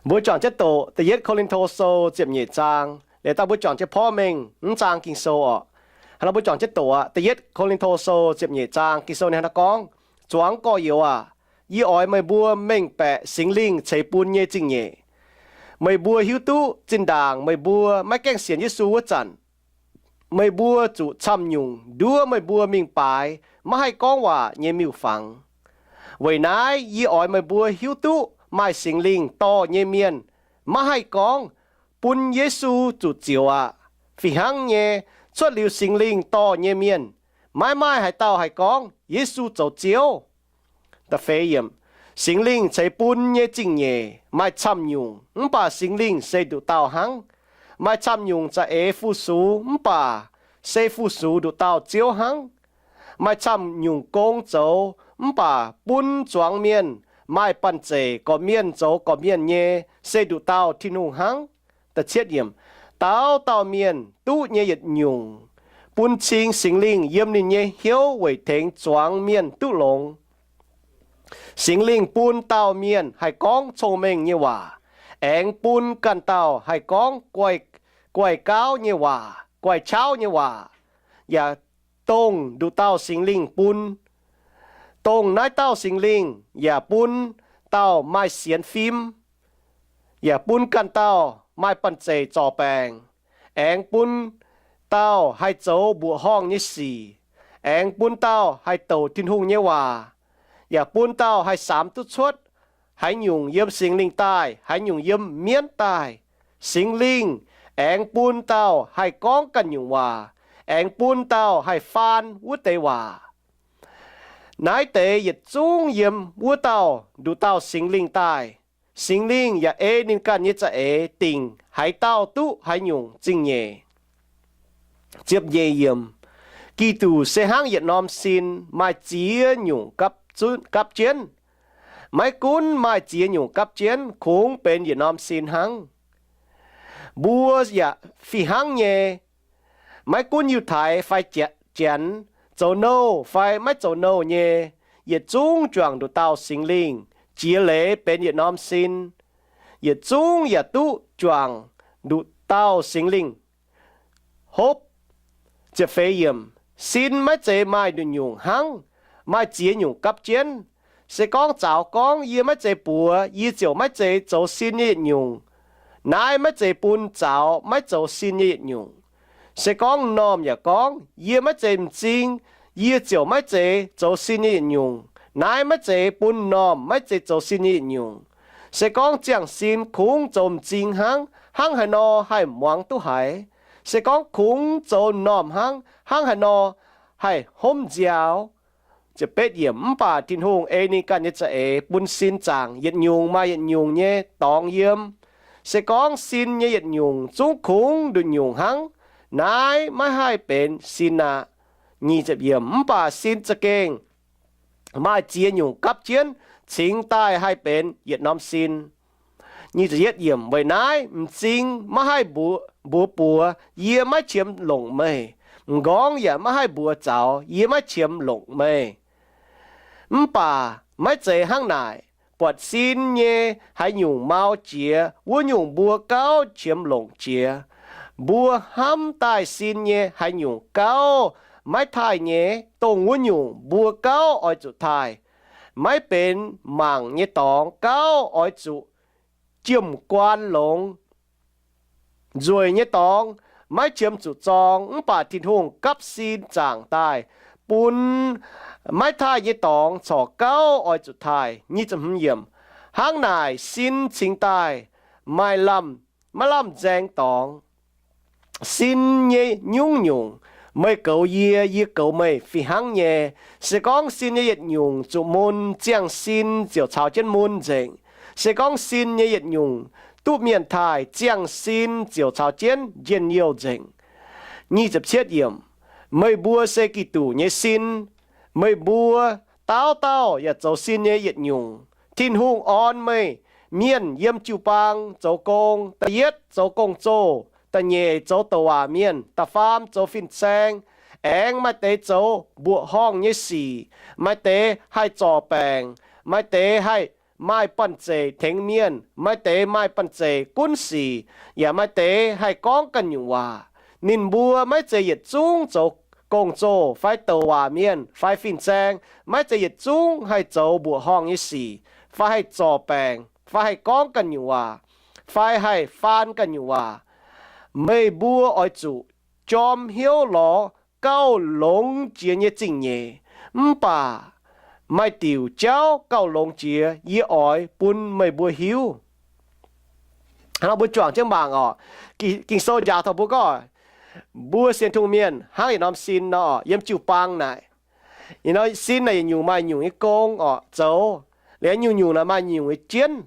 Mbuo juangc jienv doqc Da'yietv Ko^lin^to Sou ziepc nyeic zaang. Liuz daaih mbuo juangc jienv porv mengh mv zaang Ging-Sou orqc. Hnangv nor mbuo juangc jienv doqc aqv. Da'yietv Ko^lin^to Sou ziepc nyeic zaang Ging-Sou ninh hnangv naaiv gorngv, Zuangx gorx-youz aac, yie oix meih mbuo mengh baeqc Singx Lingh ceix bun nyei zingh nyeic. Meih mbuo hiuv duqv zinh ndaangc meih mbuo maiv gaengh sienx Yesu wuov zanc, meih mbuo zuqc camv-nyungc nduov meih mbuo mingh baaix maiv haih gorngv waac nyei miuc-fangx. Weic naaiv yie oix meih mbuo hiuv duqv maaih Singx Lingh dorh nyei mienh maiv haih gorngv, Bun Yesu zuqc zioux aqv. Fih hnangv nyei, cuotv liuz Singx Lingh dorh nyei mienh, maiv maaih haaix dauh haih gorngv, Yesu zoux Ziouv. Singx Lingh ceix bun nyei zingh nyeic maaih camv-nyungc, mv baac Singx Lingh se nduqc dauh hnangv. Maaih camv-nyungc za'eix fu-sux, mv baac se fu-sux nduqc dauh Ziouv hnangv. Maaih camv-nyungc gong zoux, mv baac bun zuangx mienh maaih banh zeic gorqv-mienh zoux gorqv-mienh nyei se nduqc dauh Tin-Hungh hnangv. Dauh dauh mienh duqv nyei yietc nyungc, bun cing Singx Lingh yiem ninh nyei hnyouv weic tengx zuangx mienh duqv longx. Singx Lingh bun dauh mienh haih gorngv cong-mengh nyei waac, aengx bun ganh dauh haih gorngv guai, guai gaauv nyei waac, guai qauv nyei waac, yaac dongh nduqc dauh Singx Lingh bun. Dongh naaiv dauh Singx Lingh yaac bun dauh maaih sienx fim, yaac bun ganh dauh maaih banh zeic zorc baengc, aengx bun dauh haih zoux mbuoqc horngh nyei sic, aengx bun dauh haih douc Tin-Hungh nyei waac, yaac bun dauh haih samx duqv cuotv haaix nyungc yiem Singx Lingh daaih, haaix nyungc yiem mienv daaih. Singx Lingh aengx bun dauh haih gorngv ganh nyungc waac, aengx bun dauh haih faan wuov deix waac. Naaiv deix yietc zungv yiem wuov dauh nduqc dauh Singx Lingh daaih. Singx Lingh yaac ei ninh ganh nyei za'eix dingc haaix dauh duqv haaix nyungc zingh nyeic. Ziepc nyeic yiemc, Giduc se hnangv yietc norm sin, maaih ziex nyungc gapv jienv. Maiv gunv maaih ziex nyungc gapv jienv, kungx benx yietc norm sin hnangv. Mbuo yaac fih hnangv nyei. Maiv gunv Yiutai fai Janx, zoux nouh fai maiv zoux nouh nyei, yietc zungv juangc nduqc dauh Singx Lingh jiex leiz benx yietc norm sin, yietc zungv yaac duqv juangc nduqc dauh Singx Lingh hopv. Sin maiv zeiz maaih nduqc nyungc hnangv, maaih ziex nyungc gapv jienv. Se gorngv zaux gorngv yie maiv zeiz buoz, yie ziouc maiv zeiz zoux sin nyei yietc nyungc, naaiv maiv zeiz bun zaux maiv zoux sin nyei yietc nyungc. Se gorngv m'normh yaac gorngv, yie maiv zeiz m'zing, yie ziouc maiv zeiz zoux sin nyei yietc nyungc, naaiv maiv zeiz bun m'normh maiv zeiz zoux sin nyei yietc nyungc. Se gorngv ziangh sin kungx zoux m'zing hnangv, hnangv haaix nor haih muangx duqv haiz? Se gorngv kungx zoux m'normh hnangv, hnangv haaix nor haih hopv nziaaux? Mv baac Tin-Hungh ei ninh ganh nyei za'eix bun sin zaangc yietc nyungc maaih yietc nyungc nyei dorngx yiem. Se gorngv sin nyei yietc nyungc zungv kungx nduqc nyungc hnangv, naaiv maiv haih benx sin aqv. Mv baac sin za'gengh maaih ziex nyungc gapv jienv cingx daaih haih benx yietc norm sin. Weic naaiv m'zing maiv haih mbuox buoz, yie maiv qiemx longc meih. M'nqorngv yaac maiv haih mbuox zaux, yie maiv qiemx longc meih. Mv baac maiv zeiz hnangv naaic. Buatc sin nyei haaix nyungc mau jiex, wuov nyungc mbuo gauh qiemx longc jiex. Mbuo hnamv daaih sin nyei haaix nyungc gauh maiv taaih nyei, dongh wuov nyungc mbuo gauh oix zuqc taaih. Maiv benx mangc nyei dorngx gauh oix zuqc jiem-guaan longx. Nzueic nyei dorngx maiv qiemx zuqc zorng, mv baac Tin-Hungh gapv sin zaangc daaih bun maiv taaih nyei dorngx corc gauh oix zuqc taaih. Hnangv naaic, sin cingx daaih maaih lamh, maiv lamh nzaeng dorngx. Sin nyei nyungc-nyungc, meih goux yie, yie goux meih fih hnangv nyei. Se gorngv sin nyei yietc nyungc zuqc mun, ziangh sin ziouc caux jienv mun nzengc. Se gorngv sin nyei yietc nyungc duqv mienh taaih, ziangh sin ziouc caux jienv njien-youh nzengc. Meih mbuo se Giduc nyei sin. Meih mbuo dauh dauh yaac zoux sin nyei yietc nyungc. Tin-Hungh orn meih mienh yiem jiu-baang zoux gong, da'yietv zoux gong-zoh, da'nyeic zoux douc waac mienh, da'faam zoux fin-saeng, aengx maaih deix zoux mbuoqc horngh nyei sic, maaih deix haih zorc baengc, maaih deix haih maaih banh zeic tengx mienh, maaih deix maaih banh zeic gunv sic, yaac maaih deix haih gorngv ganh nyungc waac. Ninh mbuo maiv zeiz yietc zungv zoux gong-zoh fai douc waac mienh fai fin-saeng, maiv zeiz yietc zungv haih zoux mbuoqc horngh nyei sic, fai haih zorc baengc, fai haih gorngv ganh nyungc waac, fai haih faan ganh nyungc waac. Meih mbuo oix zuqc jorm hnyouv lorz gauh longx jiex nyei zingh nyeic, mv baac maaih diuc jauv gauh longx jiex yie oix bun meih mbuo hiuv. Hnangv nor mbuo juangc jienv mangc oc. Ging-Sou njaaux taux mbuo gorngv, mbuo sienx Tin-Hungh mienh hnangv yietc norm sin nor, yiem jiu-baang naaic, sin naaic yietc nyungc maaih nyungc nyei gong oc zoux, liuz nyungc-nyungc naaic maaih nyungc nyei jienv.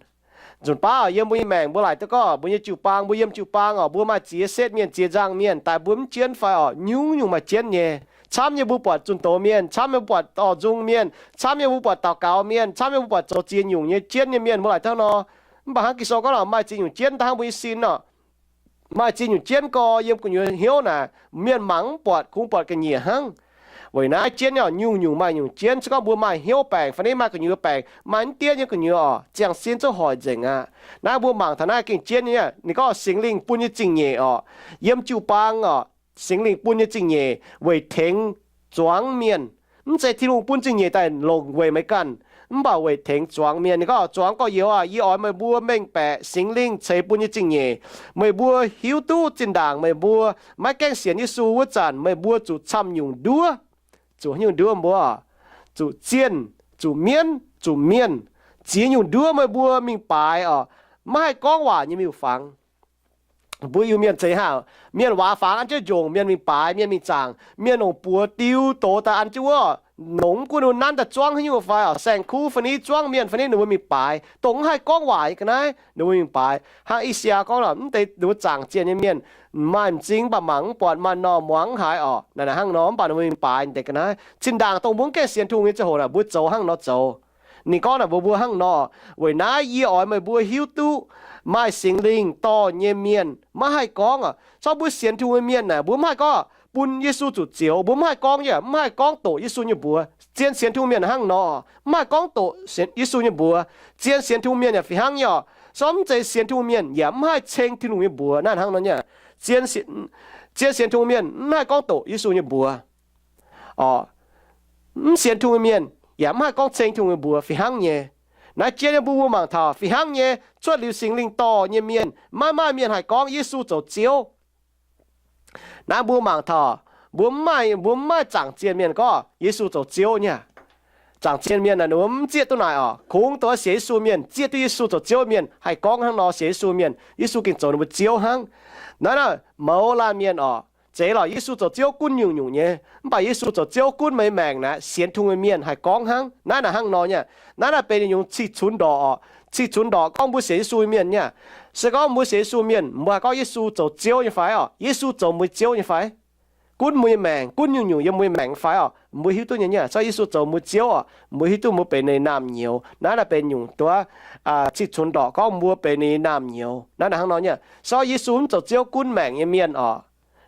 Nzunc baav yiem mbuo nyei maengc mbuo laaic duqv gorngv mbuo nyei jiu-baang, mbuo yiem jiu-baang oc, mbuo maaih ziex setv mienh, ziex nzangh mienh, daaih mbuo mv jienv fai oc, nyungc-nyungc maaih jienv nyei. Camv nyei mbuo buatc zunh doz mienh, camv nyei mbuo buatc dorh nzung mienh, camv nyei mbuo buatc daux gaux mienh, camv nyei mbuo buatc zoux ziex nyungc nyei jienv nyei mienh mbuo laaic hnangv nor. Mv baac hnangv Ging-Sou gorngv oc, maaih ziex nyungc jienv daaih hnangv mbuo nyei sin oc. Maaih ziex nyungc jienv gorx yiem gu'nyuoz hnyouv naaic, mienh mangc mv buatc, kungx buatc ga'nyiec hnangv. Weic naaiv jienv oc, nyungc-nyungc maaih nyungc jienv. Se gorngv mbuo maaih hnyouv baengc fai niv maaih gu'nyuoz baengc, maaih mv diev nyei gu'nyuoz oc, ziangh sin zungv hoic nzengc aqv. Naaiv mbuo mangc taux naaiv gengh jienv nyei. Ninh gorngv Singx Lingh bun nyei zingh nyeic oc, yiem jiu-baang oc, Singx Lingh bun nyei zingh nyeic weic tengx zuangx mienh. Mv zeiz Tin-Hungh bun zingh nyeic daaih longc weic meih ganh, mv baac weic tengx zuangx mienh. Ninh gorngv, zuangx gorx-youz aah, yie oix meih mbuo mengh baeqc Singx Lingh ceix bun nyei zingh nyeic. Meih mbuo hiuv duqv zinh ndaangc meih mbuo maiv gaengh sienx Yesu wuov zanc, meih mbuo zuqc camv nyungc nduov. Zuqc nyungc nduov mbuo, zuqc zienh, zuqc mienv, zuqc mienh. Ziex nyungc nduov meih mbuo mingh baaix oc, maiv haih gorngv waac nyei miuc-fangx. Mbuo Iu-Mienh zeiz hnangv, mienh waac fangx an jienv njongc mienh mingh baaix, mienh mingh zaangc, mienh longc buoz diu doz daaih an jienv wuov, longc mv gunv ninh nanv daaih zuangv haaix nyungc fai oc, saeng-kuv fai niv zuangv mienh fai niv, ninh mbuo mingh baaix, dongh mv haih gorngv waac nyei ga'naaiv ninh mbuo mingh baaix. Hnangv I^saa^yaa gorngv lorqc, mv deix ninh mbuo zaangc zienh nyei mienh, maaih m'zing mv baac mangc mv buatc, maaih m'normh muangx mv haiz oc, naaic naaic hnangv nor. Mv baac ninh mbuo mingh baaix deix ga'naaiv. Zinh ndaangc dongh mbuo mv gaengh sienx Tin-Hungh nyei ziangh hoc naaic, mbuo zoux hnangv nor zoux. Ninh gorngv naaic mbuox mbuo hnangv nor, weic naaiv yie oix meih mbuo hiuv duqv maaih Singx Lingh dorh nyei mienh maiv haih gorngv oc. Zorqv mbuo sienx Tin-Hungh nyei mienh naaic, mbuo mv haih gorngv bun Yesu zuqc zioux, mbuo mv haih gorngv, yaac mv haih gorngv doqc Yesu nyei mbuox. Zien sienx Tin-Hungh mienh hnangv nor, mv haih gorngv doqc Yesu nyei mbuox. Zien sienx Tin-Hungh mienh yaac fih hnangv nyei oc. Zorqv mv zeiz sienx Tin-Hungh mienh yaac mv haih ceng Tin-Hungh nyei mbuox. Naaiv hnangv nor nyei. Zien sienx Tin-Hungh mienh mv haih gorngv doqc Yesu nyei mbuox oc. Mv sienx Tin-Hungh nyei mienh yaac mv haih gorngv ceng Tin-Hungh nyei mbuox fih hnangv nyei. Naaiv jien nyei mbuo mbuo mangc taux fih hnangv nyei, cuotv liuz Singx Lingh dorh nyei mienh, maiv maaih mienh haih gorngv Yesu zoux Ziouv. Naaiv mbuo mangc taux, mbuo mv maaih, mbuo mv maaih zaangc zienh mienh gorngv Yesu zoux Ziouv nyei. Zaangc zienh mienh naaic ninh mbuo mv zieqv duqv naaic oc. Kungx dongh sienx Yesu mienh, zieqv duqv Yesu zoux Ziouv mienh haih gorngv hnangv nor, sienx Yesu mienh, Yesu gengh zoux ninh mbuo Ziouv hnangv. Naaiv naaic mouz laanh mienh oc, zeiz lorqc Yesu zoux Ziouv gunv nyungc-nyungc nyei, mv baac Yesu zoux Ziouv gunv meih maengc naaic, sienx Tin-Hungh nyei mienh haih gorngv hnangv. Naaiv naaic hnangv nor nyei. Naaiv naaic benx nyungc cih cunx ndorqc oc. Cih cunx ndorqc gorngv mbuo sienx Yesu mienh nyei. Se gorngv mbuo sienx Yesu mienh, mbuo haih gorngv Yesu zoux Ziouv nyei fai oc? Yesu zoux mbuo Ziouv nyei fai? Gunv mbuo nyei maengc, gunv nyungc-nyungc yiem mbuo nyei maengc fai oc? Mbuo hiuv duqv nyei nyei. Zorqv Yesu zoux mbuo Ziouv oc, mbuo hiuv duqv mbuo benx ninh nyei naamh nyouz. Naaiv naaic benx nyungc duqv cih cunx ndorqc gorngv mbuo benx ninh nyei naamh nyouz. Naaiv naaic hnangv nor nyei. Zorqv Yesu mv zoux Ziouv gunv maengc nyei mienh oc,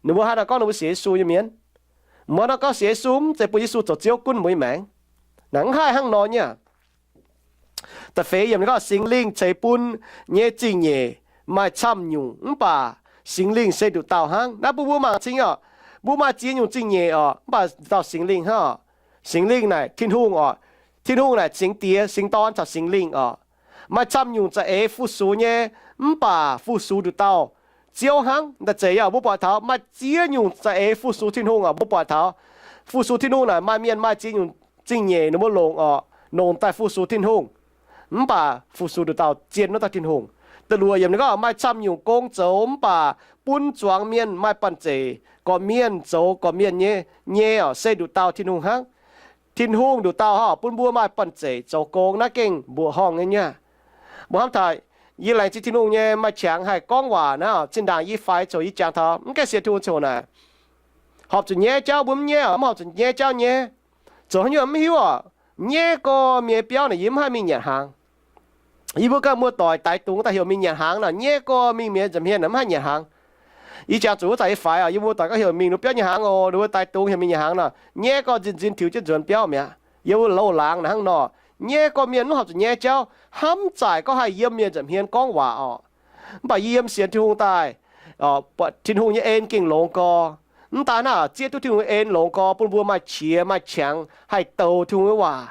ninh mbuo haaix nor gorngv ninh mbuo sienx Yesu nyei mienh? Mbuo nor gorngv sienx Yesu mv zeiz bun Yesu zoux Ziouv gunv mbuo nyei maengc? Naaic mv haih hnangv nor nyei. Da'feix yiemc ninh gorngv Singx Lingh ceix bun nyei zingh nyeic maaih camv nyungc, mv baac Singx Lingh se nduqc dauh hnangv. Naaiv bun mbuo mangc cing oc. Mbuo maaih ziex nyungc zingh nyeic oc, mv baac dauh Singx Lingh hnangv oc. Singx Lingh naaic Tin-Hungh oc. Tin-Hungh naaic Singx Diex, Singx Dorn caux Singx Lingh oc. Maaih camv nyungc za'eix fu-sux nyei, mv baac fu-sux nduqc dauh Ziouv hnangv. Da'zeiz yaac mbuo buatc taux maaih ziex nyungc za'eix fu-sux Tin-Hungh oc. Mbuo buatc taux fu-sux Tin-Hungh naaic maaih mienh maaih ziex nyungc zingh nyeic ninh mbuo longc oc, longc daaih fu-sux Tin-Hungh. Mv baac fu-sux nduqc dauh zien wuov dauh Tin-Hungh. Da'luoqc yiemc ninh gorngv maaih camv nyungc gong zoux mv baac bun zuangx mienh maaih banh zeic gorqv-mienh zoux gorqv-mienh nyei, nyei oc, se nduqc dauh Tin-Hungh hnangv. Tin-Hungh nduqc dauh oc, bun mbuo maaih banh zeic zoux gong, naaiv gengh mbuoqc horngh nyei nyei. Mbuo hnamv taux yie laengz zingh Tin-Hungh nyei maaih qangx haih gorngv waac naaiv oc. Zinh ndaangc yie faix coc yie jangx taux mv gaengh sienx Tin-Hungh coc naaic, horpc zuqc nyaiv jauv mbuo mv nyaiv oc, mv horpc zuqc nyaiv jauv nyaiv. Zoux haaix nyungc mv hiuv oc. Nyaiv gorx-mienh biauv naaic yie mv haih mingh nyanc hnaangx. Yie mbuo ganh muoz-doic daix dungz daaih heuc mingh nyanc hnaangx naaic, nyaiv gorx mingh mienh nza'hmien naaic mv haih nyanc hnaangx. Yie jangx zuqc wuov zanc yie faix oc, yie mbuo doic gorngv heuc mingh ninh biauv nyanc hnaangx oc, ninh mbuo daix dungz heuc mingh nyanc hnaangx nor, nyaiv gorx nzin-nzin tiux jienv nzuonx biauv mi'aqv. Yie mbuo loz-laangz naaic hnangv nor, nyaiv gorqv mienh mv horpc zuqc nyaiv jauv, hnamv zaaic gorngv haih yiem mienh nza'hmien gorngv waac orqc. Mv baac yie yiem sienx Tin-Hungh daaih, Tin-Hungh nyei en gengh longx gorx. Mv daan naaiv, zieqv duqv Tin-Hungh en longx gorx bun mbuo maaih qiex maaih qangx haih doux Tin-Hungh nyei waac.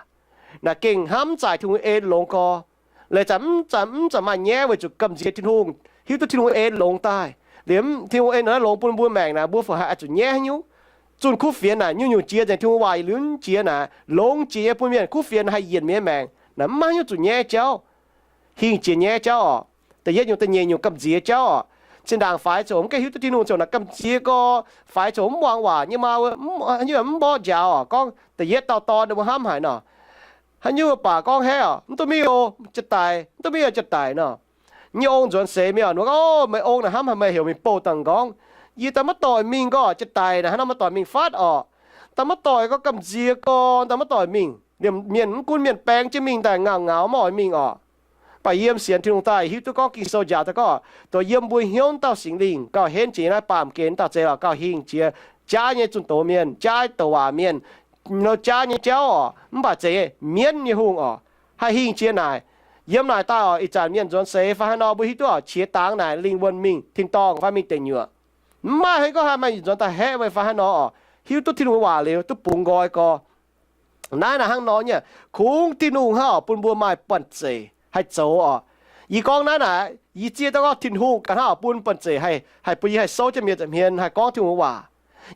Naaic gengh hnamv zaaic Tin-Hungh en longx gorx. Leiz zanc mv zanc mv zanc maaih nyaiv weic zuqc gamh nziex Tin-Hungh, hiuv duqv Tin-Hungh en longx daaih. Liemh Tin-Hungh en naaiv longx bun mbuo maengc naaic, mbuo fai haih oix zuqc nyaiv haaix nyungc? Zunh kuv fienx naaic nyungc-nyungc jiex nzengc, Tin-Hungh waac liuz mv jiex naaic, longx jiex nyei bun mienh kuv fienx haih yienc mienh maengc naaic, mv maaih haaix nyungc zuqc nyaiv jauv. Hingh jiex nyaiv jauv orqc. Da'yietv nyungc, da'nyeic nyungc gamh nziex jauv orqc. Zinh ndaangc faix coc mv gaengh hiuv duqv Tin-Hungh coc naaic gamh nziex gorx, faix coc mv muangx waac nyei maa, mv mborqv njaaux orqc. Gorngv da'yietv dauh dorn ninh mbuo hnamv haic nor, haaix nyungc baac gorngv haeqv orqc, mv duqv mingh oc, jiex daic, mv duqv mingh oc, jiex daic nor. Nyei ong nzuonx seix mingh orqc, ninh gorngv, Ov, meih ong naaic hnamv haic, meih heuc mingh bouh dangh nqorngv. Yie daaih maiv doic mingh gorngv jiex daic naaic, hnangv nor maiv doic mingh fatv orqc. Daaih maiv doic gorngv gamh nziex gorx, daaih maiv doic mingh. Liemh mienh mv gunv mienh baeng jienv mingh daaih ngauh ngaux maiv oix mingh orqc. Baac yiem sienx Tin-Hungh daaih hiuv duqv gorngv Ging-Sou njaaux daaih gorngv, dongh yiem mbuo hnyouv dauh Singx Lingh gauh henv jiex yiem naaiv baamh gen dauh zeiz lorqc, gauh hingh jiex jaav nyei zunh doz mienh, jaav douc waac mienh, nor jaav nyei jauv orqc, mv baac zeiz mienv nyei hungh orqc, haih hingh jiex naaic. Yiem naaic daaih orqc, ih zanc mienh nzuonx seix fai haaix nor, mbuo hiuv duqv orqc, qiex dangx naaic lingh wuonh mingh tin-dorngh fai mingh deic nyuoqc. Mv maaih haaix gorngv haih maaih nzuonx daaih haeqv meih fai haaix nor orqc, hiuv duqv Tin-Hungh waac liuz duqv bungx nqoi gorx. Naaiv naaic hnangv nor nyei, kungx Tin-Hungh hnangv orqc bun mbuo maaih banh zeic haih zoux orqc. Yie gorngv naaiv naaic, yie zieqv daaih gorngv Tin-Hungh ganh hnangv orqc bun banh zeic haih, haih bun yie haih souv jienv mienh nza'hmien haih gorngv Tin-Hungh waac,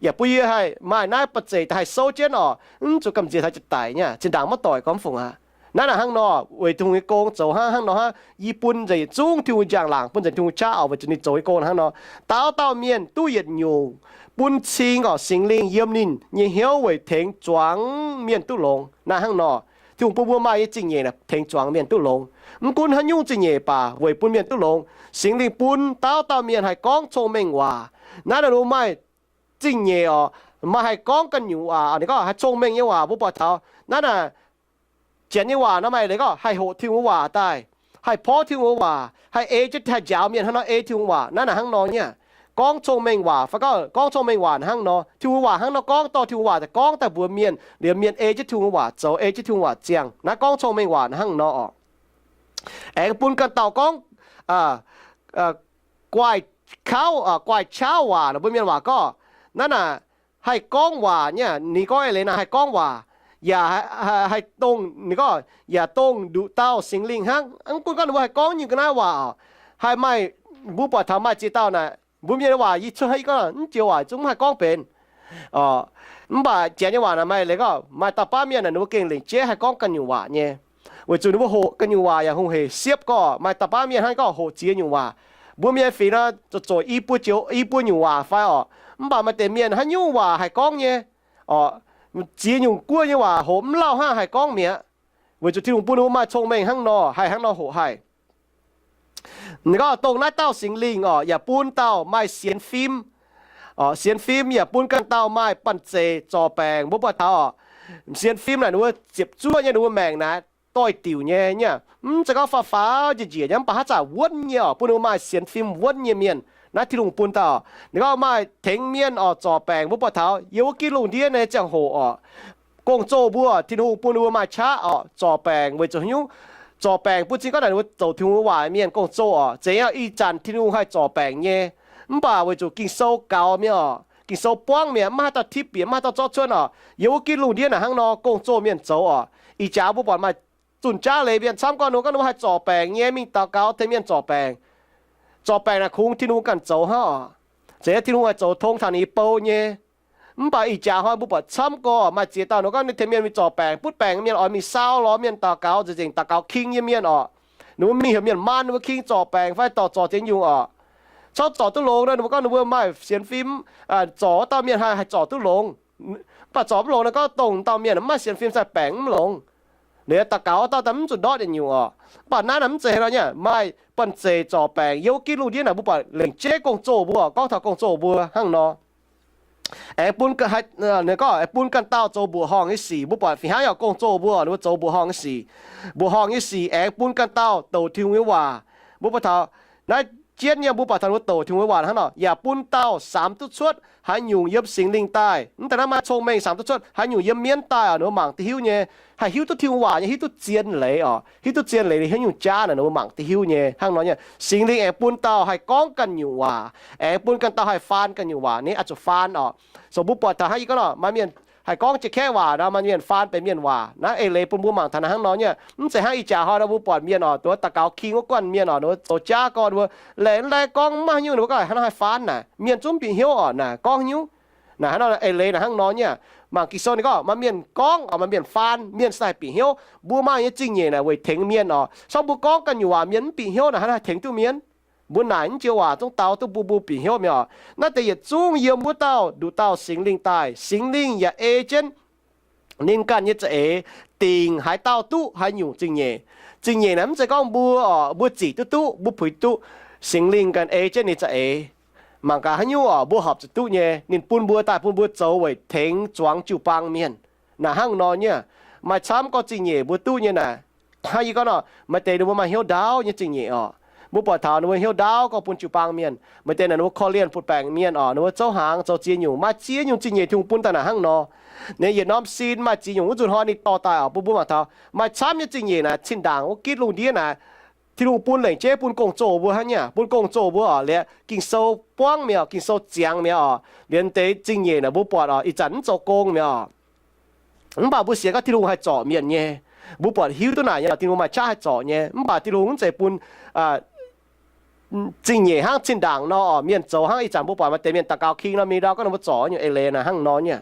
yaac bun yie haih maaih naaiv banh zeic haih souv jienv orqc, mv zuqc gamh nziex taux jiex daic nyei, zinh ndaangc maiv doic gorngv fungc aqv. Naaiv naaic hnangv nor, weic Tin-Hungh nyei gong zoux hnangv, hnangv nor hnangv, yie bun nzengc zungv Tin-Hungh njang-laangc, bun nzengc Tin-Hungh qaqv orqc, weic zuqc ninh zoux nyei gong hnangv nor. Dauh dauh mienh duqv yietc nyungc bun cing orqc, Singx Lingh yiem ninh nyei hnyouv weic tengx zuangx mienh duqv longx. Naaiv hnangv nor, Tin-Hungh bun mbuo maaih nyei zingh nyeic naaic tengx zuangx mienh duqv longx. Mv gunv haaix nyungc zingh nyeic baac weic bun mienh duqv longx, Singx Lingh bun dauh dauh mienh haih gorngv cong-mengh waac. Naaiv naaic ninh mbuo maaih zingh nyeic orqc, maaih haih gorngv ganh nyungc waac, ninh gorngv haih cong-mengh nyei waac, mbuo buatc taux naaiv naaic, janx nyei waac nor maaih leiz gorngv haih hoqc Tin-Hungh waac daaih, haih porv Tin-Hungh waac, haih ei jienv, haih njaaux mienh hnangv nor ei Tin-Hungh waac. Naaiv naaic hnangv nor nyei, gorngv cong-mengh waac fai gorngv, gorngv cong-mengh waac hnangv nor, Tin-Hungh waac hnangv nor gorngv, dorh Tin-Hungh waac daaih gorngv daaih mbuox mienh, liemh mienh ei jienv Tin-Hungh waac zoux, ei jienv Tin-Hungh waac ziangh. Naaiv gorngv cong-mengh waac hnangv nor orqc. Aengx bun ganh dauh gorngv guaaih kauv, guaaih qauv waac, mbuo mienh waac gorngv, naaiv naaic haih gorngv waac nyei, ninh gorngv eix leiz naaic haih gorngv waac, yaac haih dongh, ninh gorngv yaac dongh nduqc dauh Singx Lingh hnangv. Mv gunv gorngv ninh mbuo haih gorngv nyungc ga'naaiv waac orqc, haih maaih, mbuo buatc taux maaih ziex dauh naaic, mbuo mienh nyei waac yie cuotv haiv gorngv mv joux waac zungv mv haih gorngv benx. Mv baac janx nyei waac naaic maaih leiz gorngv maaih dauh baav mienh naaic ninh mbuo gengh lengc jeiv haih gorngv ganh nyungc waac nyei. Weic zuqc ninh mbuo hoqc ganh nyungc waac yaac hungh hec siepv gorngv maaih dauh baav mienh hnangv gorngv hoqc ziex nyungc waac. Mbuo mienh fingx nor zoux zoux i buo joux, i buo nyungc waac fai orqc. Mv baac maaih deix mienh haaix nyungc waac haih gorngv nyei orqc. Ziex nyungc guoqv nyei waac hoqc mv lauh hnangv haih gorngv mi'aqv. Weic zuqc Tin-Hungh bun ninh mbuo maaih cong-mengh hnangv nor, haih hnangv nor hoqc haih. Ninh gorngv dongh naaiv dauh Singx Lingh orqc, yaac bun dauh maaih sienx fim. Sienx fim yaac bun ganh dauh maaih banh zeic zorc baengc. Mbuo buatc taux orqc, sienx fim naaic ninh mbuo ziepc zuoqv nyei ninh mbuo maengc naaic doix-diuc nyei, mv zeiz gorngv faaux faaux njiec njiec nyei, mv baac haaix zanc wuonv nyei orqc, bun ninh mbuo maaih sienx fim wuonv nyei mienh. Naaiv Tin-Hungh bun dauh. Ninh gorngv maaih tengx mienh orqc zorc baengc. Mbuo buatc taux yiem wuov gitv lungh ndiev nyei ziangh hoc orqc, gong-zoh mbuo, Tin-Hungh bun ninh mbuo maaih qaqv orqc zorc baengc. Weic zuqc haaix nyungc? Zorc baengc bun cing gorngv naaic ninh mbuo zoux Tin-Hungh waac mienh gong-zoh orqc. Zeiz ih zanc Tin-Hungh haih zorc baengc nyei. Mv baac weic zuqc Ging-Sou gaux mi'aqv orqc, Ging-Sou buangv mi'aqv, maiv haaix dauh tipv bieqc, maiv haaix dauh zorqv cuotv orqc. Yiem wuov gitv lungh ndiev naaic hnangv nor gong-zoh mienh zoux orqc. Ih jaax mbuo buatc maaih zunh jaav leiz mienh camv gorngv ninh mbuo gorngv ninh mbuo haih zorc baengc nyei, mingh daux gaux tengx mienh zorc baengc. Zorc baengc naaic kungx Tin-Hungh ganh zoux hnangv orqc. Zeiz Tin-Hungh haih zoux tong taux ninh nyei bou nyei. Mv baac ih jaax hnoi mbuo buatc camv gorx maaih ziex dauh ninh gorngv ninh tengx mienh mingh zorc baengc, butv baengc mienh oix mingh saau lorz mienh daux gaux, nzengc daux gaux king nyei mienh orqc. Ninh mbuo mingh heuc mienh maan ninh mbuo king zorc baengc fai dorh zorc ziex nyungc orqc. Corc zorc duqv longx nor, ninh mbuo gorngv ninh mbuo maaih sienx fim, zorc wuov dauh mienh haih, haih zorc duqv longx. Mv baac zorc mv longx nor, gorngv dongh dauh mienh mv maaih sienx fim, zai baengc mv longx. Ninh daux gaux wuov dauh daaih mv zuqc ndortv yietc nyungc orqc. Mv baac naaiv naaic mv zeiz haaix nor nyei, maaih banh zeic zorc baengc. Yiem wuov gitv lungh ndiev naaic mbuo buatc lengc jeiv gong-zoh mbuo, gorngv taux gong-zoh mbuo hnangv nor. Aengx bun, gorngv aengx bun ganh dauh zoux mbuoqc horngh nyei sic. Mbuo buatc fih hnangv yaac gong-zoh mbuo, ninh mbuo zoux mbuoqc horngh nyei sic. Mbuoqc horngh nyei sic aengx bun ganh dauh douc Tin-Hungh nyei waac. Mbuo buatc taux Naaiv jienv nyei mbuo buatc taux ninh mbuo douc Tin-Hungh nyei waac hnangv nor, yaac bun dauh samx duqv cuotv haaix nyungc yiem Singx Lingh daaih. Mv daaih naaiv maaih cong-mengh samx duqv cuotv haaix nyungc yiem mienv daaih oc, ninh mbuo mangc duqv hiuv nyei, haih hiuv duqv Tin-Hungh waac nyei, hiuv duqv zien leiz oc, hiuv duqv zien leiz, hiuv nyungc jaav naaic ninh mbuo mangc duqv hiuv nyei. Hnangv nor nyei, Singx Lingh aengx bun dauh haih gorngv ganh nyungc waac, aengx bun ganh dauh haih faan ganh nyungc waac. Ninh oix zuqc faan oc. So mbuo buatc taux hnangv yie gorngv nor, maaih mienh haih gorngv jiex kaeqv waac nor, maaih mienh faan benx mienh waac. Naaiv eix leiz bun mbuo mangc taux naaiv hnangv nor nyei. Mv zeiz hnangv ih jaax hnoi nor mbuo buatc mienh oc, dongh daux gaux king wuov guanh mienh oc, ninh mbuo zoux jaav gorngv ninh mbuo laengz laengz gorngv mv maaih haaix nyungc, ninh mbuo gorngv hnangv haaix faan naaic, mienh zungv bieqc hnyouv oc naaic, gorngv haaix nyungc. Naaic hnangv nor eix leiz naaic hnangv nor nyei. Mangc Ging-Sou ninh gorngv maaih mienh gorngv oc, maaih mienh faan, mienh se haih bieqc hnyouv. Mbuo maaih nyei zingh nyeic naaic weic tengx mienh oc. Se gorngv mbuo gorngv ganh nyungc waac mienh mv bieqc hnyouv naaic, hnangv haaix tengx duqv mienh? Mbuo naaic mv joux waac zungv daux duqv bun mbuo bieqc hnyouv mi'aqv oc. Naaiv deix yietc zungv yiem wuov dauh nduqc dauh Singx Lingh daaih. Singx Lingh yaac ei jienv ninh ganh nyei za'eix dingc haaix dauh duqv haaix nyungc zingh nyeic. Zingh nyeic naaic mv zeiz gorngv mbuo oc, mbuo zic duqv duqv, mbuo puix duqv. Singx Lingh ganh ei jienv ninh za'eix. Mangc gaax haaix nyungc oc, mbuo horpc zuqc duqv nyei. Ninh bun mbuo daaih bun mbuo zoux weic tengx zuangx jiu-baang mienh. Naaic hnangv nor nyei. Maaih camv gorngv zingh nyeic mbuo duqv nyei naaic. Hnangv yie gorngv nor, maaih deix ninh mbuo maaih hnyouv ndaauv nyei zingh nyeic oc. Mbuo buatc taux ninh mbuo hnyouv ndaauv gorngv bun jiu-baang mienh. Maaih deix naaic ninh mbuo korv-lienh butv-baengc mienh oc, ninh mbuo zouv hnaangx zoux ziex nyungc, maaih ziex nyungc zingh nyeic Tin-Hungh bun daaih naaic hnangv nor. Ninh yietc norm sin maaih ziex nyungc, wuov nzunc hnoi ninh dorh daaih oc, bun mbuo mangc taux maaih camv nyei zingh nyeic naaic, cin-ndaangc wuov gitv lungh ndiev naaic, Tin-Hungh bun lengc jeiv bun gong-zoh mbuo hnangv nyei, bun gong-zoh mbuo oc. Liuz Ging-Sou buangv mi'aqv, Ging-Sou ziangx mi'aqv oc. Liuz deix zingh nyeic naaic mbuo buatc oc, ih zanc mv zoux gong mi'aqv oc. Mv baac mbuo sienx gorngv Tin-Hungh haih zorc mienh nyei. Mbuo buatc hiuv duqv naaic nyei, Tin-Hungh maaih qaqv haih zorc nyei. Mv baac Tin-Hungh mv zeiz bun zingh nyeic hnangv cin-ndaangc nor oc, mienh zoux hnangv ih zanc mbuo buatc maaih deix mienh daux gaux king nor, mingh ndau gorngv ninh mbuo zorc nyungc eix leiz naaic hnangv nor nyei.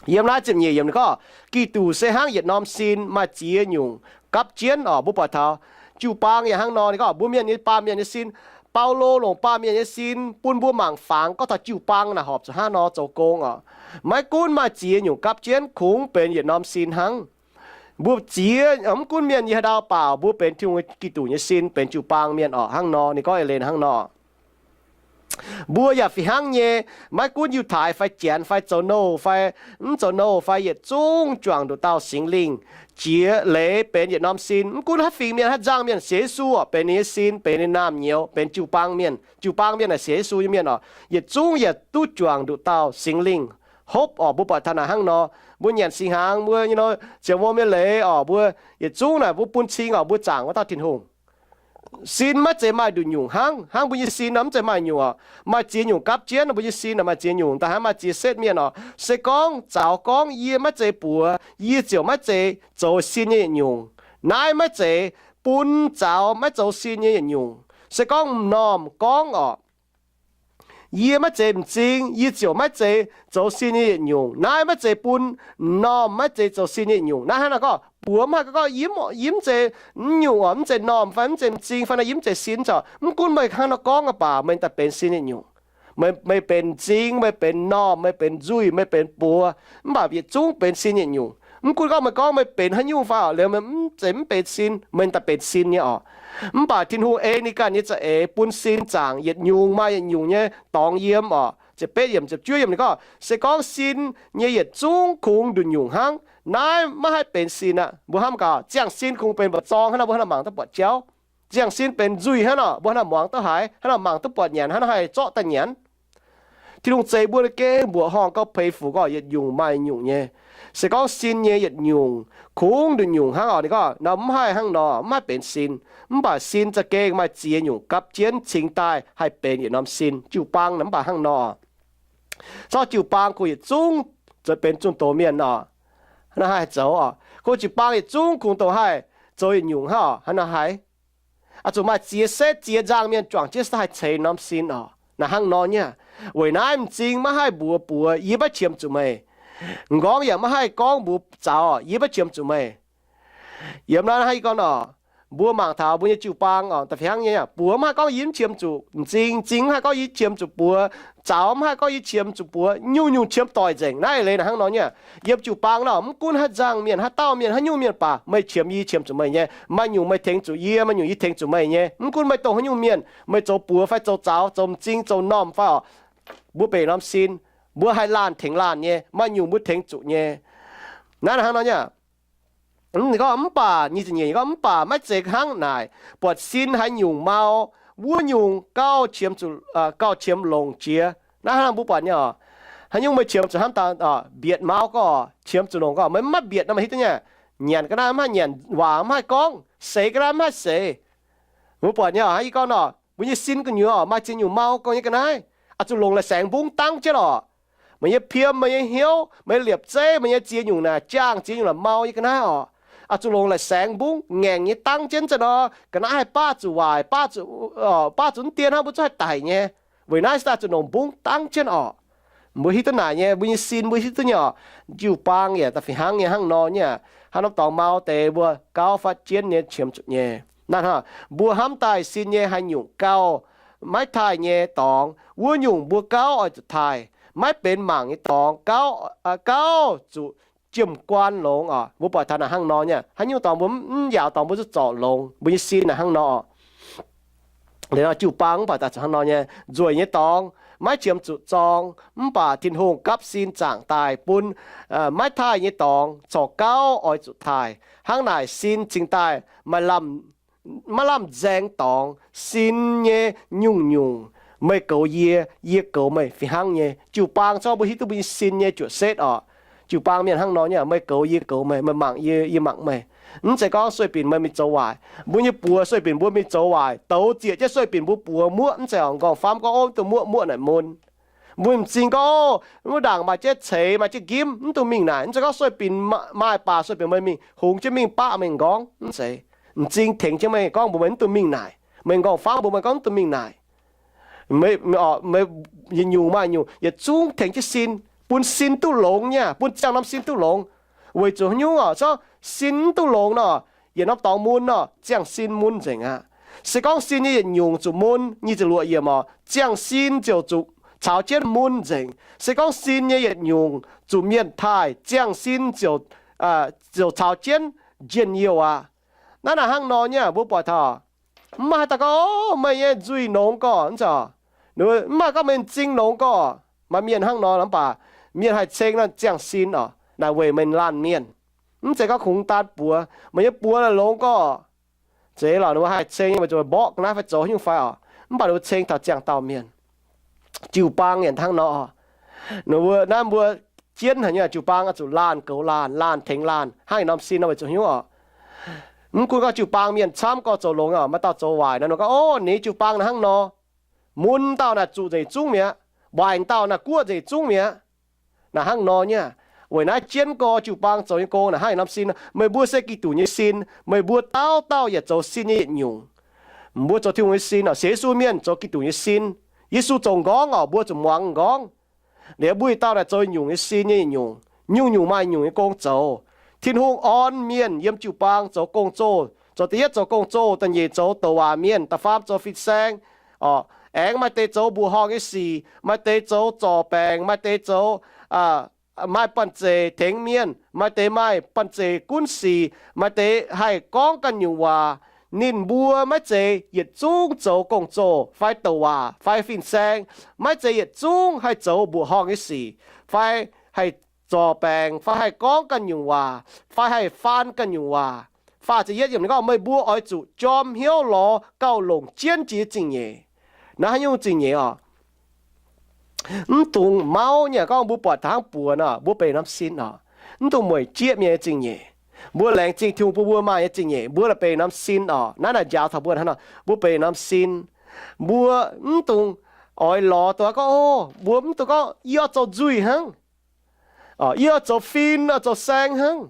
Yiem naaiv ziepc nyeic yiemc ninh gorngv, Giduc se hnangv yietc norm sin maaih ziex nyungc gapv jienv oc. Mbuo buatc taux jiu-baang yaac hnangv nor, ninh gorngv mbuo mienh nyei, baamh mienh nyei sin. Baulo longc baamh mienh nyei sin bun mbuo mangc fangx gorngv taux jiu-baang naaic horpc zuqc hnangv nor zoux gong oc. Maiv gunv maaih ziex nyungc gapv jienv, kungx benx yietc norm sin hnangv. Mbuo ziex, mv gunv mienh yiem haaix ndau baac mbuo benx Tin-Hungh, Giduc nyei sin, benx jiu-baang mienh oc. Hnangv nor ninh gorngv eix leiz hnangv nor. Mbuo yaac fih hnangv nyei, maiv gunv Yiutai fai Janx fai zoux nouh fai mv zoux nouh fai, yietc zungv juangc nduqc dauh Singx Lingh jiex leiz benx yietc norm sin. Mv gunv haaix fingx mienh, haaix nzangc mienh sienx Yesu oc, benx ninh nyei sin, benx ninh naamh nyouz, benx jiu-baang mienh. Jiu-baang mienh naaic sienx Yesu nyei mienh oc, yietc zungv yaac duqv juangc nduqc dauh Singx Lingh hopv oc. Mbuo buatc taux naaic hnangv nor, mbuo nyanc singx hnaangx, mbuo nyei nor, ziangh wuom nyei leiz oc, mbuo yietc zungv naaic mbuo bun cing oc, mbuo zaangc wuov dauh Tin-Hungh. Sin maiv zeiz maaih nduqc nyungc hnangv. Hnangv mbuo nyei sin nor mv zeiz maaih nyungc oc. Maaih ziex nyungc gapv jienv, mbuo nyei sin naaic maaih ziex nyungc. Da'hnangv maaih ziex setv mienh oc, se gorngv zaux gorngv yie maiv zeiz buoz, yie ziouc maiv zeiz zoux sin nyei yietc nyungc. Naaiv maiv zeiz bun zaux maiv zoux sin nyei yietc nyungc. Se gorngv m'normh gorngv oc, yie maiv zeiz m'zing, yie ziouc maiv zeiz zoux sin nyei yietc nyungc. Naaiv maiv zeiz bun m'normh maiv zeiz zoux sin nyei yietc nyungc. Naaiv hnangv naaic gorngv buoz mv haih gorngv, yie mv zeiz m'nyungc oc, mv zeiz m'normh fai mv zeiz m'zing fai nor, yie mv zeiz sin. Mv gunv meih hnangv nor gorngv aqv baac meih daaih benx sin nyei nyungc. Meih, meih benx m'zing, meih benx m'normh, meih benx nzuih, meih benx buoz, mv baac yietc zungv benx sin nyei nyungc. Mv gunv gorngv meih gorngv meih benx haaix nyungc fai oc, liuz meih mv zeiz mv benx sin, meih daaih benx sin nyei oc. Mv baac Tin-Hungh ei ninh ganh nyei za'eix bun sin zaangc yietc nyungc maaih yietc nyungc nyei dorngx yiem oc. Ziepc betv yiemc, ziepc juov yiemc ninh gorngv, se gorngv sin nyei yietc zungv kungx nduqc nyungc hnangv, naaiv maiv haih benx sin aqv. Mbuo hnamv gaax, ziangh sin kungx benx mba'zorng hnangv nor, mbuo hnangv nor mangc duqv buatc jauv. Ziangh sin benx nzuih hnangv nor, mbuo hnangv nor muangx duqv haiz, hnangv nor mangc duqv buatc nyanc, hnangv nor haih zorqv daaih nyanc. Tin-Hungh zeix mbuo nyei gengh mbuoqc horngh gauh peix fuc gorngv yietc nyungc maaih nyungc nyei. Se gorngv sin nyei yietc nyungc kungx nduqc nyungc hnangv oc, ninh gorngv nor mv haih hnangv nor, mv haih benx sin. Mv baac sin za'gengh maaih ziex nyungc gapv jienv cingx daaih haih benx yietc norm sin. Jiu-baang naaic mv baac hnangv nor. Zorqv jiu-baang kungx yietc zungv zoux benx zunh doz mienh oc, hnangv naaiv haih zoux oc. Kungx jiu-baang yietc zungv kungx dongh haih zoux yietc nyungc hnangv oc, hnangv naaiv haih. Oix zuqc maaih ziex setv ziex nzangc mienh juangc jienv daaih haih ceix norm sin oc. Naaic hnangv nor nyei. Weic naaiv m'zing maiv haih mbuox buoz, yie maiv qiemx zuqc meih. M'nqorngv yaac maiv haih gorngv mbuox zaux, yie maiv qiemx zuqc meih. Yiem naaiv hnangv yie gorngv oc, mbuo mangc taux mbuo nyei jiu-baang oc, da'fih hnangv nyei, buoz mv haih gorngv yie mv qiemx zuqc m'zing, m'zing mv haih gorngv yie qiemx zuqc buoz, zaux mv haih gorngv yie qiemx zuqc buoz, nyungc-nyungc qiemx doic nzengc. Naaiv eix leiz naaic hnangv nor nyei. Yiem jiu-baang nor, mv gunv haaix nzangc mienh, haaix dauh mienh, haaix nyungc mienh baac meih qiemx yie, yie qiemx zuqc meih nyei. Maaih nyungc meih tengx zuqc yie, maaih nyungc yie tengx zuqc meih nyei. Mv gunv meih dongh haaix nyungc mienh, meih zoux buoz fai zoux zaux, zoux m'zing, zoux m'normh fai oc, mbuo benx norm sin, mbuo haih laanh tengx laanh nyei. Maaih nyungc mbuo tengx zuqc nyei. Naaiv hnangv nor nyei. Ninh gorngv, mv baac nyic ziepc nyeic gorngv, mv baac maiv zeiz hnangv naaic. Buatc sin haaix nyungc mau, wuov nyungc gauh qiemx zuqc, gauh qiemx longc jiex. Naaiv hnangv mbuo buatc nyei oc, haaix nyungc meih qiemx zuqc hnamv daaih mbietc mau gorngv, qiemx zuqc longc gorngv, meih mv haih mbietc nor, meih hiuv duqv nyei. Nyanc ga'naaiv mv haih nyanc waac, mv haih gorngv, seix ga'naaiv mv haih seix. Mbuo buatc nyei oc, ih gorngv nor, mbuo nyei sin gu'nyuoz oc, maaih ziex nyungc mau gorngv nyei ga'naaiv, oix zuqc longc la'saengx mbungv dangv jienv oc. Meih nyei piem, meih nyei hnyouv, meih nyei liepc zeiv, meih nyei ziex nyungc naaic, jaangh ziex nyungc naaic mau nyei ga'naaiv oc, oix zuqc longc la'saengx mbungv ngaengc nyei dangv jienv nzengc nor, ga'naaiv haih baav zuqc waaic, baav zuqc, baav zuqc mv dien hnangv, mbuo zungv haih daic nyei. Weic naaiv se daaih zuqc longc mbungv dangv jienv oc. Mbuo hiuv duqv naaic nyei, mbuo nyei sin mbuo hiuv duqv nyei oc. Jiu-baang yaac da'fih hnangv nyei, hnangv nor nyei. Hnangv norm dorngx mau deix mbuo gauh faatv jienv nyei qiemx zuqc nyei. Naaiv hnangv mbuo hnamv daaih sin nyei haaix nyungc gauh maiv taaih nyei dorngx, wuov nyungc mbuo gauh oix zuqc taaih. Maiv benx mangc nyei dorngx gauh, gauh zuqc jiem guaan longx oc. Mbuo buatc taux naaic hnangv nor nyei, haaix nyungc dorngx mbuo mv yaauc dorngx mbuo zuqc zorc longx, mbuo nyei sin naaic hnangv nor. Liuz nor jiu-baang mv baac daaih zuqc hnangv nor nyei, nzueic nyei dorngx maiv qiemx zuqc zorng, mv baac Tin-Hungh gapv sin zaangc daaih bun maiv taaih nyei dorngx corc gauh oix zuqc taaih. Hnangv naaic sin cingx daaih maaih lamh, maiv lamh nzaeng dorngx. Sin nyei nyungc-nyungc, meih goux yie, yie goux meih fih hnangv nyei. Jiu-baang corc mbuo hiuv duqv mbuo nyei sin nyei juoqc setv oc. Jiu-baang mienh hnangv nor nyei, meih goux yie goux meih, meih mangc yie, yie mangc meih. Mv zeiz gorngv sueih binc meih mingh zoux waaic. Mbuo nyei buoz sueih binc mbuo mingh zoux waaic, douz zieqc jienv sueih binc mbuo buoz muoqv. Mv zeiz oc, nqorngv-famv gorngv, ov, mv dungx muoqv, muoqv naaic mun. Mbuo m'zing gorngv, ov, wuov ndaangc maaih jienv ceix, maaih jienv nqimv, mv dungx mingh naaic. Mv zeiz gorngv sueih binc maaih baac sueih binc meih mingh hungx jienv mingh baqv mingh nqorngv. Mv zeiz. M'zing tengx jienv meih gorngv mbuox meih mv dungx mingh naaic. Meih nqorngv-famv mbuox meih gorngv mv dungx mingh naaic. Yietc nyungc maaih nyungc yietc zungv tengx jienv sin, bun sin duqv longx nyei, bun ziangh norm sin duqv longx. Weic zuqc haaix nyungc oc? Corc sin mv duqv longx nor, yietc norm dorngx mun nor, ziangh sin mun nzengc aqv. Se gorngv sin nyei yietc nyungc zuqc mun, nyic ziepc luoqc yiemc oc, ziangh sin ziouc zuqc caux jienv mun nzengc. Se gorngv sin nyei yietc nyungc zuqc mienh taaih, ziangh sin ziouc, ziouc caux jienv njien-youh aqv. Naaiv naaic hnangv nor nyei, mbuo buatc taux mv maaih haaix dauh gorngv, ov, meih nyei nzuih longx gorx, mv zeiz. Mv maaih gorngv meih m'zing longx gorx. Maaih mienh hnangv nor mv baac mienh haih ceng nor ziangh sin oc, naaic weic meih laanh mienh. Mv zeiz gorngv kungx daan buoz, meih nyei buoz longx gorx. Zeiz lorqc, ninh mbuo haih ceng nyei, mbuo zuqc mborqv ga'naaiv fai zoux haaix nyungc fai oc. Mv baac ninh mbuo ceng taux ziangh dauh mienh. Jiu-baang yaac hnangv nor. Naaiv mbuo jienv haic nyei, jiu-baang oix zuqc laanh goux laanh, laanh tengx laanh, hnangv ih norm sin nor weic zuqc haaix nyungc oc? Mv gunv gorngv jiu-baang mienh camv gorx zoux longx oc, maaih dauh zoux waaic nor, ninh gorngv, ov, ninh jiu-baang naaic hnangv nor. Mun dauh naaic zuqc nzengc zungv mi'aqv, waaic dauh naaic guoqv nzengc zungv mi'aqv. Naaic hnangv nor nyei. Weic naaiv jienv gorx jiu-baang zoux nyei gong naaic hnangv ih norm sin nor. Meih mbuo se Giduc nyei sin, meih mbuo dauh dauh yaac zoux sin nyei yietc nyungc. Mbuo zoux Tin-Hungh nyei sin oc, sienx Yesu mienh zoux Giduc nyei sin. Yesu zoux nqorngv oc, mbuo zuqc muangx nqorngv. Liuz mbuo yietc dauh naaic zoux nyungc nyei sin nyei yietc nyungc. Nyungc-nyungc maaih nyungc nyei gong zoux. Tin-Hungh orn mienh yiem jiu-baang zoux gong-zoh, zoux da'yietv zoux gong-zoh, da'nyeic zoux douc waac mienh, da'faam zoux fin-saeng. Aengx maaih deix zoux mbuoqc horngh nyei sic, maaih deix zoux zorc baengc, maaih deix zoux, maaih banh zeic tengx mienh, maaih deix maaih banh zeic gunv sic, maaih deix haih gorngv ganh nyungc waac. Ninh mbuo maiv zeiz yietc zungv zoux gong-zoh fai douc waac fai fin-saeng, maiv zeiz yietc zungv haih zoux mbuoqc horngh nyei sic, fai haih zorc baengc, fai haih gorngv ganh nyungc waac, fai haih faan ganh nyungc waac. Faah ziepc yietv yiemc ninh gorngv, meih mbuo oix zuqc jorm hnyouv lorz gauh longc jienv jiex nyei zingh nyeic. Naaiv haaix nyungc zingh nyeic oc? Mv dungx mauv nyei gorngv mbuo buatc taux hnangv buoz nor, mbuo benx norm sin oc. Mv dungx mueic jieqv mienh nyei zingh nyeic. Mbuo laengz zingh Tin-Hungh bun mbuo maaih nyei zingh nyeic, mbuo la'benx norm sin oc. Naaiv naaic njaaux taux mbuo hnangv nor, mbuo benx norm sin. Mbuo mv dungx oix lorz dongh gorngv, ov, mbuo mv dungx gorngv yie oix zoux nzuih hnangv, yie oix zoux fin, oix zoux saeng hnangv,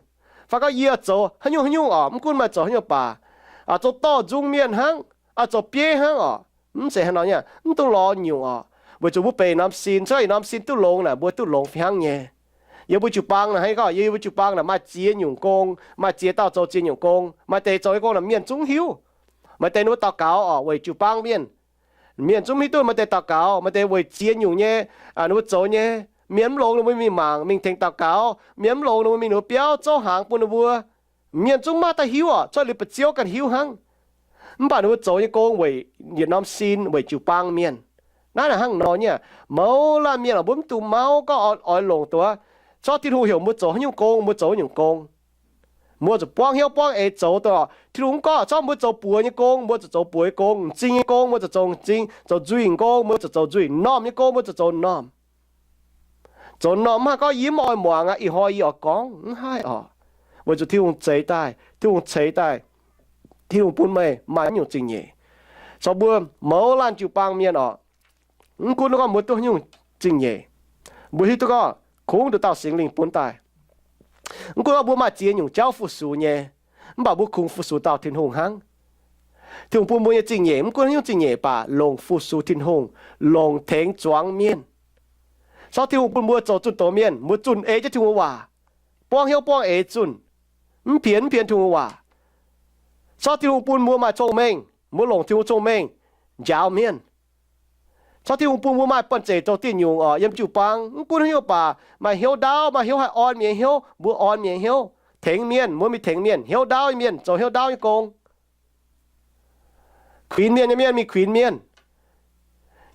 fai gorngv yie oix zoux haaix nyungc haaix nyungc oc, mv gunv meih zoux haaix nyungc baac, zoux dorh nzung mienh hnangv, zoux bieiv hnangv oc. Mv zeiz hnangv nor nyei, mv dungx lorz nyungc oc. Weic zuqc mbuo benx norm sin, se gorngv yietc norm sin duqv longx naaic, mbuo duqv longx fih hnangv nyei. Yiem mbuo jiu-baang naaic, hnangv gorngv yiem mbuo jiu-baang naaic maaih ziex nyungc gong, maaih ziex dauh zoux ziex nyungc gong. Maaih deix zoux nyei gong naaic mienh zungv hiuv. Maaih deix ninh mbuo daux gaux oc, weic jiu-baang mienh. Mienh zungv mv hiuv duqv maaih deix daux gaux, maaih deix weic ziex nyungc nyei, ninh mbuo zoux nyei. Mienh mv longx ninh mbuo mingh mangc, mingh tengx daux gaux. Mienh mv longx ninh mbuo mingh ninh mbuo biauv zouv hnaangx bun ninh mbuo. Mienh zungv maiv haih daaih hiuv oc, cuotv liuz ba'zioux ganh hiuv hnangv. Mv baac ninh mbuo zoux nyei gong weic yietc norm sin, weic jiu-baang mienh. Naaiv naaic hnangv nor nyei aqv. Mouz laanh mienh oc, mbuo mv dungx mauv gorngv oix longc duqv, corc Tin-Hungh heuc mbuo zoux haaix nyungc gong, mbuo zoux haaix nyungc gong. Mbuo zuqc buangv hnyouv buangv eix zoux dongh Tin-Hungh mv gorngv zorqv mbuo zoux buoz nyei gong, mbuo zuqc zoux buoz nyei gong. M'zing nyei gong, mbuo zuqc zoux m'zing, zoux nzuih nyei gong, mbuo zuqc zoux nzuih. M'normh nyei gong, mbuo zuqc zoux m'normh. Zoux m'normh mv haih gorngv yie mv oix muangx aqv, ih hnoi yie oix gorngv, mv haih orqc. Weic zuqc Tin-Hungh zeix daaih, Tin-Hungh ceix daaih, Tin-Hungh bun meih maaih naaiv nyungc zingh nyeic. Caux mbuo mouz laanh jiu-baang mienh orqc, mv gunv gorngv mbuo duqv nyungc zingh nyeic, mbuo hiuv duqv gorngv kungx nduqc dauh Singx Lingh bun daaih. Mv gunv gorngv mbuo maaih ziex nyungc jauv fu-sux nyei, mv baac mbuo kungx fu-sux dauh Tin-Hungh hnangv. Tin-Hungh bun mbuo nyei zingh nyeic, mv gunv nyungc zingh nyeic baac longc fu-sux Tin-Hungh, longc tengx zuangx mienh. Sortv Tin-Hungh bun mbuo zoux zunh doz mienh, mbuo zunh ei jienv Tin-Hungh waac, buangv hnyouv buangv eix zunh, mv pienx mv pienx Tin-Hungh waac. Sortv Tin-Hungh bun mbuo maaih cong-mengh, mbuo longc Tin-Hungh cong-mengh njaaux mienh. Sortv Tin-Hungh bun mbuo maaih banh zeic zoux diuh nyungc orqc, yiem jiu-baang mv gunv haaix nyungc baac maaih hnyouv ndaauv, maaih hnyouv haih orn mienh hnyouv, mbuo orn mienh hnyouv, tengx mienh, mbuo mingh tengx mienh, hnyouv ndaauv nyei mienh zoux hnyouv ndaauv nyei gong. Kuinx mienh nyei mienh mingh kuinx mienh.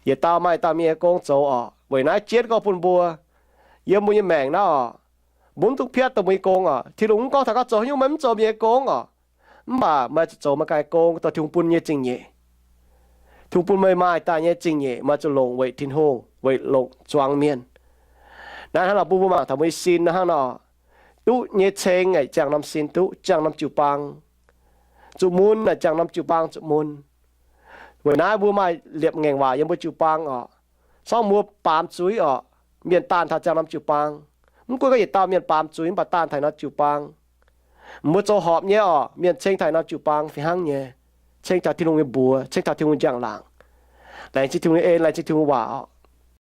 Yietc dauh maaih dauh mienh nyei gong zoux orqc. Weic naaiv jienv gorngv bun mbuo, yiem mbuo nyei maengc naaiv orqc, mbuo mv dungx piatv dongh mbuo nyei gong orqc. Tin-Hungh mv gorngv taux gorngv zoux haaix nyungc meih mv zoux mienh nyei gong orqc. Mv baac meih zuqc zoux meih ganh nyei gong, dongh Tin-Hungh bun nyei zingh nyeic. Tin-Hungh bun meih maaih daaih nyei zingh nyeic, meih zuqc longc weic Tin-Hungh, weic longc zuangx mienh. Naaiv hnangv nor bun mbuo mangc taux mbuo nyei sin hnangv nor, duqv nyei ceng aeqv, ziangh norm sin duqv, ziangh norm jiu-baang zuqc mun aeqv, ziangh norm jiu-baang zuqc mun. Weic naaiv mbuo maaih liepc ngaengc waac yiem mbuo jiu-baang orqc. Sorng mbuo baamz zuiz orqc, mienh daanh taux ziangh norm jiu-baang. Mv gunv gorngv yietc dauh mienh baamz zuiz mv baac daanh taux norm jiu-baang. Mbuo zoux horpc nyei orqc, mienh ceng taux norm jiu-baang fih hnangv nyei. Ceng taux Tin-Hungh nyei mbuox, ceng taux Tin-Hungh njang-laangc, laengz zingh Tin-Hungh nyei en, laengz zingh Tin-Hungh waac orqc.